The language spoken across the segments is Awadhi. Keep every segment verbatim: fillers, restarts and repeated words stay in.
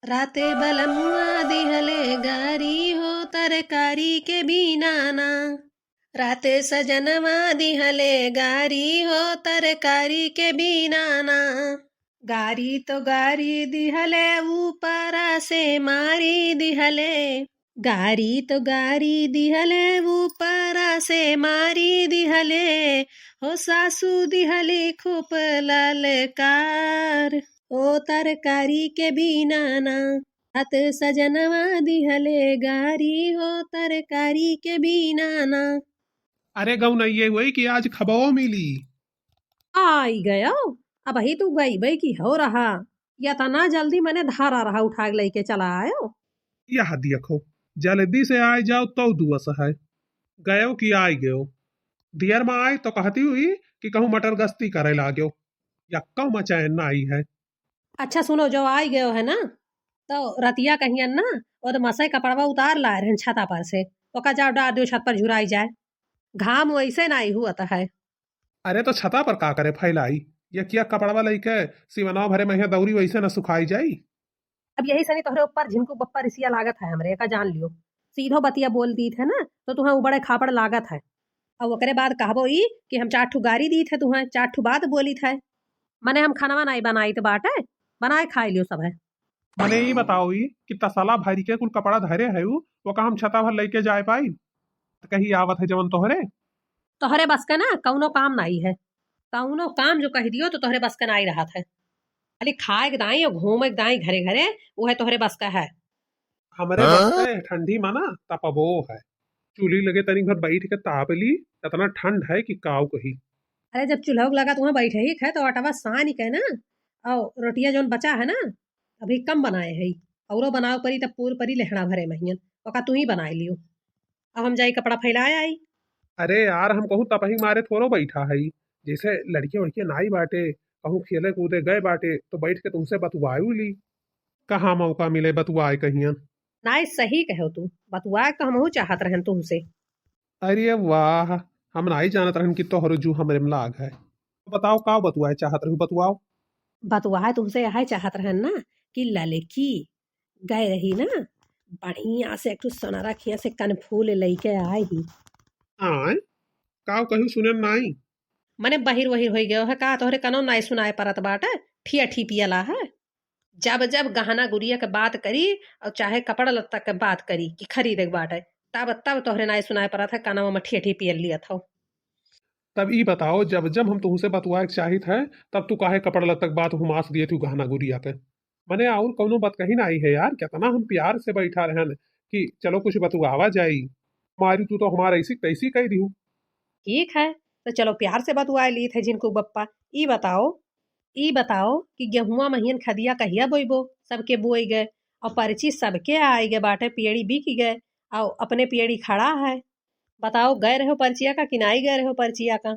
राते बलमुआ दिहले गारी हो तरकारी के बिना ना। राते सजनवा दिहले गारी हो तरकारी के बिना ना। गारी तो गारी दिहले ऊपरा से मारी दिहले। गारी तो गारी दिहले ऊपरा से मारी दिहले। हो सासू दिहली खूब ललकार। ओ तरकारी के बिना ना। राते सजनवा दिहले गारी हो तरकारी के बिना ना। अरे गौनइये होई कि आज खबो मिली। आई गयो, अबही तू गइबे की हो रहा, यतना जल्दी मने धारा रहा उठा के लइके चला आयो। यह देखो, जल्दी से आए जाओ तो दुअस है, गयो कि आई गयो। दियर में आए तो कहती हुई कि कहूँ मटर गश्ती करे लाग्यो, यक्का मचैन नाई है। अच्छा सुनो, जो आई गयो है ना, तो रतिया कहियन ना, वो तो मसई कपड़वा उतार लाए रहन छता पर से, ओका जाओ डार दियो छत पर झुराई जाए, घाम वैसे नाई हुअत है। अरे तो छता पर का करे फैलाई, यकिया कपड़वा लइके सिवनवा भरे महिया दौरी वैसे न सुखाई जाई। अब यही सनी तोहरे ऊपर झिनकू बप्पा रिसिया लागत है हमरे, एका जान लियो। सीधो बतिया बोल दीत है ना, तो तुहें उबड़े खापड़ लागत है। और ओकरे बाद कहबो ई कि हम चार ठू गारी दीत है तुहें, चार ठू बात बोलित है। मने हम खानवा नाई बनाइत बाटे, बनाए खाए लियो सब है। मने ई बताओ ई कि तसला भरी के कुल कपड़ा धरे है उ, ओका हम छता भर लइके जाए पाई? त कही आवत है जवन तोहरे? तोहरे बस के ना कौनो काम नाई है, कौनो काम जो कह दियो तो तोहरे बस के नाई रहत है। खाली खाए के दाई और घूमे के दाई घरे घरे, वो है तोहरे बस का है। हमरे हाँ? बस के ठंडी में ना तपबो है, चूल्ही लगे तनी भर बैठ के ताप ली, इतना ठंड है कि काऊ कही। अरे जब चूल्हा लगा तो वहाँ बैठे ही है तो आटवा सान के ना, और रोटिया जौन बचा है ना, अभी कम बनाए है, औरो बनाओ परी तब पूर परी लेहड़ा भरे महियन, ओका तू ही बनाए लियो। अब हम जाई कपड़ा फैलाए आई। अरे यार, हम कहूँ तपही मारे थोड़ो बैठा है, जैसे लड़कियां वड़कियां नाई बाटे, कहूँ खेले कूदे गए बाटे तो बैठ के तुमसे बतुआयु ली। कहाँ मौका मिले बतुआए कहियन? नाई सही कहो तू, बतुआए तो हमहू चाहत रहन तुमसे। अरे वाह, हम नाई जानत रहन कि तोहरो जू हमरे में लाग है। बताओ का बतुआए चाहत रहू, बतुआओ। बतुआए तुमसे यह चाहत रहन ना कि ललकी गए रही ना, बढ़िया से एक ठो सोनारा खिया से कनफूल लइके आई ही। आय, का कहू सुने नाई? मने बहिर वहिर होई गयो है का? तोहरे कनो नाई सुनाए परत बाटे, ठिया ठी पियला है। जब जब गहना गुरिया के बात करी और चाहे कपड़ा लत्ता के बात करी कि खरीदे के बाटे, तब तब तोहरे नाई सुनाए परत है, कनवा में ठिया ठी पियल लियत हो। तब ई बताओ, जब जब हम तुमसे बतुआए के चाहित है, तब तू काहे कपड़ा लत्ता के बात हुमास दिए तू गहना गुरिया के? मने और कौनो बात कही नाई है यार, कितना हम प्यार से बैठा रहन कि चलो कुछ बतुआवा जाई, मारी तू तो हमारा ऐसी तैसी कह दिहू। ठीक है, तो चलो प्यार से बतुआ ली थे जिनको बप्पा। ई बताओ, ई बताओ कि गेहुआ महियन खदिया कहिया बोइबो? सबके बोई गए और पर्ची सबके आई गए बाटे, पियड़ी बिक गए और अपने पियड़ी खड़ा है। बताओ, गए रहो पर्चिया का कि नाई गए रहो पर्चिया का?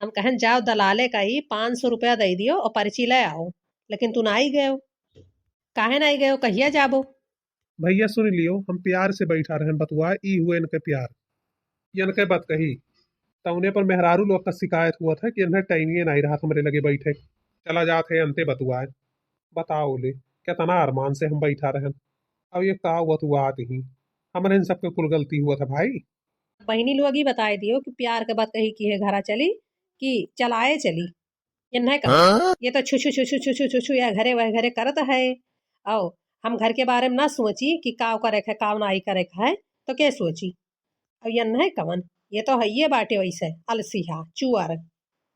हम कहन जाओ दलाले का ही पाँच सौ रुपया दे दियो और पर्ची ले आओ, लेकिन तू नाई गयो। काहे नाई गयो, कहिया जाबो? भैया सुन लियो, हम प्यार से बैठा रहन बतुआ, ई हुए इनके प्यार, ये इनके बात कही। तौने पर मेहरारू लोग का शिकायत हुआ था कि इन्हें टाइमिए नाई रहा हमरे लगे बैठे, चला जात है अंते बतुआए। बताओ ले, कितना अरमान से हम बैठा रहन, अब ये का हुआ तू आत ही, हमरे इन सबके कुल गलती हुआ था भाई। बहिनी लोग ही बताए दियो कि प्यार के बात कही कि है घरा चली कि चलाए चली। ये नहीं कहा, हाँ? ये तो छु छु छु छु छु छु छु छु या घरे वह घरे करत है। आओ, हम घर के बारे में ना सोची कि काव करे है, काव नाई करे है, तो के सोची? अब ये नहीं कवन, ये तो है ये बाटे वैसे अलसिहा, चुअर,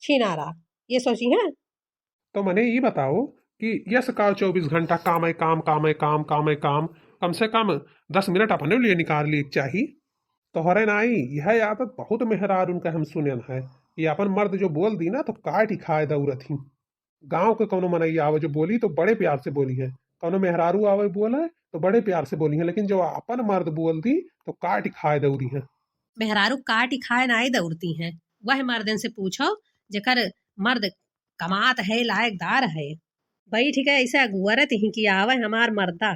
छिनारा, ये सोची है। तो मने ई बताओ कि यस का चौबीस घंटा काम है काम, काम है काम, काम है काम, कम से कम दस मिनट अपने लिए निकाल लिए चाही। तोहरे नाई, यह आदत बहुत मेहरारून का हम सुनेन है कि अपन मर्द जो बोल दी ना तो काट ही खाए दौरत ही। गांव के कौनो मनई आवे जो बोली तो बड़े प्यार से बोली है, कौनो मेहरारू आवे बोले तो बड़े प्यार से बोली है, लेकिन जो अपन मर्द बोल दी तो काट ही खाए दौरी है। मेहरारू काट ही खाए नाई दौरती हैं, वह मर्दन से पूछो जेकर मर्द कमात है, लायकदार है, बैठ के ऐसे अगुअरत ही कि आवे हमार मर्दा।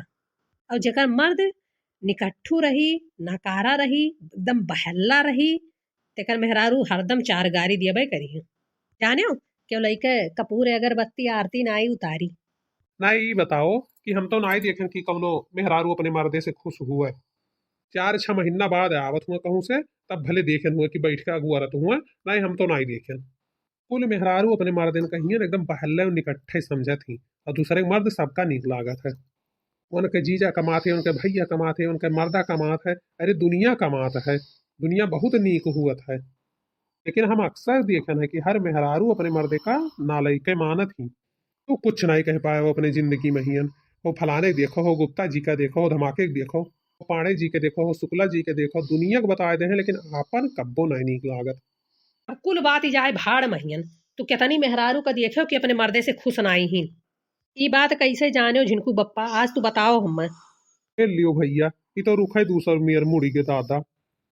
और जेकर मर्द निकट्ठू रही, नकारा रही, एकदम बहल्ला रही, तेकर मेहरारू हरदम चार गारी दियबे करी हैं। जान्यो, क्यों लइके कपूर अगरबत्ती आरती नाई उतारी। ना ई बताओ कि हम तो नाई देखेन कि कौनो मेहरारू अपने मर्दे से खुश हुए। चार छह महीना बाद आवत हुए कहूँ से, तब भले देखेन हुए कि बैठ के अगुआरत हुए, नाई हम तो नाई देखेन। कुल मेहरारू अपने मर्दन कहियन एकदम बहल्ले और निकट्ठे समझत ही, और दूसरे के मर्द सबका नीक लागत है। उनके जीजा कमात है, उनके भैया कमात है, उनके मर्दा कमात है, अरे दुनिया कमात है, दुनिया बहुत नीक हुअत है। लेकिन हम अक्सर देखन है कि हर मेहरारू अपने मर्दे का नालइके मानत ही। तो कुछ नाई कह पाए वो अपने जिंदगी में हियन। वो फलाने के देखो हो, गुप्ता जी का देखो हो, धमाके के देखो, पांडे जी के देखो हो, शुक्ला जी के देखो, दुनिया के बताए दे हैं, लेकिन आपन कब्बो नाई नीक लागत। अब कुल बात ही जाए भाड़ महियन। तू कितनी मेहरारू का देखे हो कि अपने मर्दे से खुश नाई ही। ई बात कैसे जाने हो झिनकू बप्पा, आज तू बताओ हमें। ए लियो भैया, ई तो रुखे दूसर मेर मुड़ी के दादा।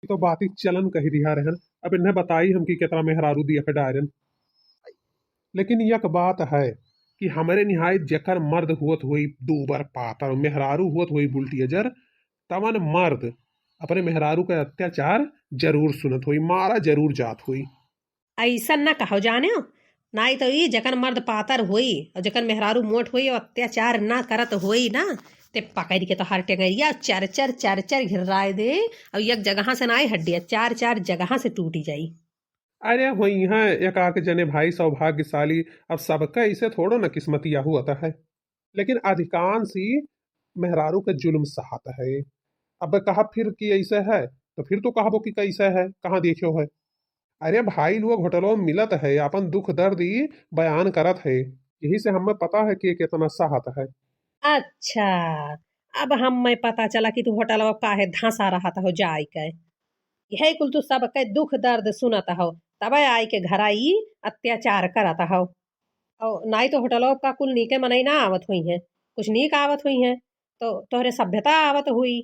ई तो बात ही चलन कही दिहा रहन। अब इन्हें बताई हम कि कितना मेहरारू दिया के डायरन। लेकिन यक बात है कि हमरे निहायत जेकर मर्द हुअत होई दूबर पातर, मेहरारू हुअत होई बुलटियजर, तवन मर्द अपने मेहरारू के अत्याचार जरूर सुनत होई, मारा जरूर जात होई। ऐसन न कहो जाने हो, नाई तो ई जेकर मर्द पातर होई और जेकर मेहरारू मोट होई और अत्याचार ना करत होई ना, ते पकड़ के तो हर टेंगरिया चर चर चर चर घिर्राए दे और एक जगह से नाई हड्डिया चार चार जगह से टूटी जाई। अरे होई हैं एक आक जने भाई सौभाग्यशाली, अब सबका ऐसे थोड़ो न किस्मतिया हुअत है, लेकिन अधिकांश ही मेहरारू के जुल्म सहत है। अब कहा फिर कि ऐसे है, तो फिर तो कहबो कि कैसे है, कहाँ देखियो है। अरे भाई लोग होटलों में मिलत है, अपन दुख दर्द ही बयान करत है, यही से हमें पता है कि कितना सहत है। अच्छा, अब हमें पता चला कि तू होटलवा काहे धंसा रहत हो जाई के। यही कुल तू सबके दुख दर्द सुनत हो, तबे आई के घरा ई अत्याचार करत हो। और नाई तो होटलवा का कुल नीके मनई ना आवत हुई हैं, कुछ नीक आवत हुई हैं, तो तोहरे सभ्यता आवत हुई,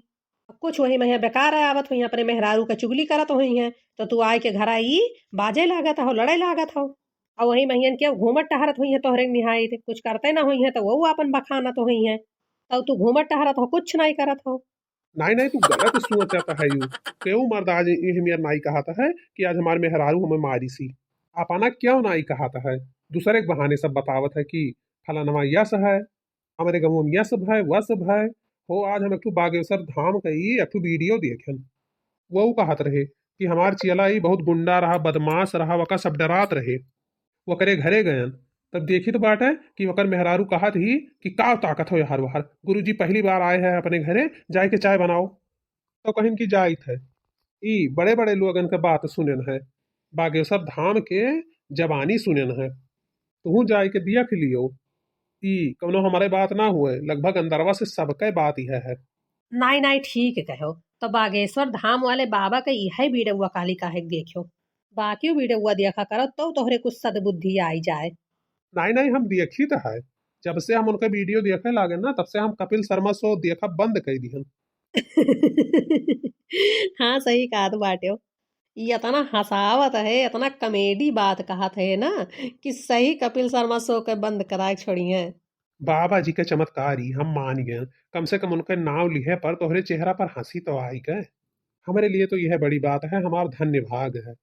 कुछ वही महिया बेकार आवत हुई हैं, अपने मेहरारू का चुगली करत हुई हैं, तो तू आई के घरा ई बाजे लागत हो, लड़े लागत हो। और वही महियन के घूमत टहरत हुई हैं, तोहरे निहायत कुछ करते ना हुई हैं, तो वो अपन बखानत हुई हैं, तो तू घूमत टहरत हो, कुछ नाई करत हो। नाई, नाई, तू गलत सोचत है यू। केहू मर्द आज यह मेर नाई कहत है कि आज हमार मेहरारू हमें मारी सी। अपना क्यों नाई कहत है? दूसरे के बहाने सब बतावत है कि फलानवा यस है, हमारे गाँव में यस है, वस है। हो, आज हम एक ठो बागेश्वर धाम का ही एक ठो वीडियो देखेन। वो कहत रहे कि हमार चेला ही बहुत गुंडा रहा, बदमाश रहा, वका सब डरात रहे। वकरे घरे गयन, तब देखित बाटे कि वकर मेहरारू कहत ही कि का ताकत हो यार वहार, गुरुजी पहली बार आए हैं अपने घरे, जाए के चाय बनाओ। तो कहिन कि जाइत है। ई बड़े बड़े लोगन के बात सुनेन है, बागेश्वर धाम के जबानी सुनेन है। तुहूँ जाए के दिया के लियो। ई कौनो हमारे बात ना हुए, लगभग अंदरवा से सबके बात यह है। नाई, नाई, ठीक कहो। तो बागेश्वर धाम वाले बाबा के इहे वीडियोवा काली काहे के देखो। बाकी वीडियोवा देखा करो, तो तोहरे कुछ सद्बुद्धि आई जाए। नाई, नाई, हम देखी तो है। जब से हम उनके वीडियो देखे लागे ना, तब से हम कपिल शर्मा शो देखा बंद कर दिहन। हाँ, सही कहत बाटे हो। ई इतना हंसावत है, इतना कॉमेडी बात कहत है ना, कि सही कपिल शर्मा शो के बंद कराए छोड़ी है। बाबा जी के चमत्कार ही हम मान गए। कम से कम उनके नाव लिहे पर तोहरे चेहरा पर हंसी तो आई गए। हमारे लिए तो यह बड़ी बात है, हमार धन्य भाग है।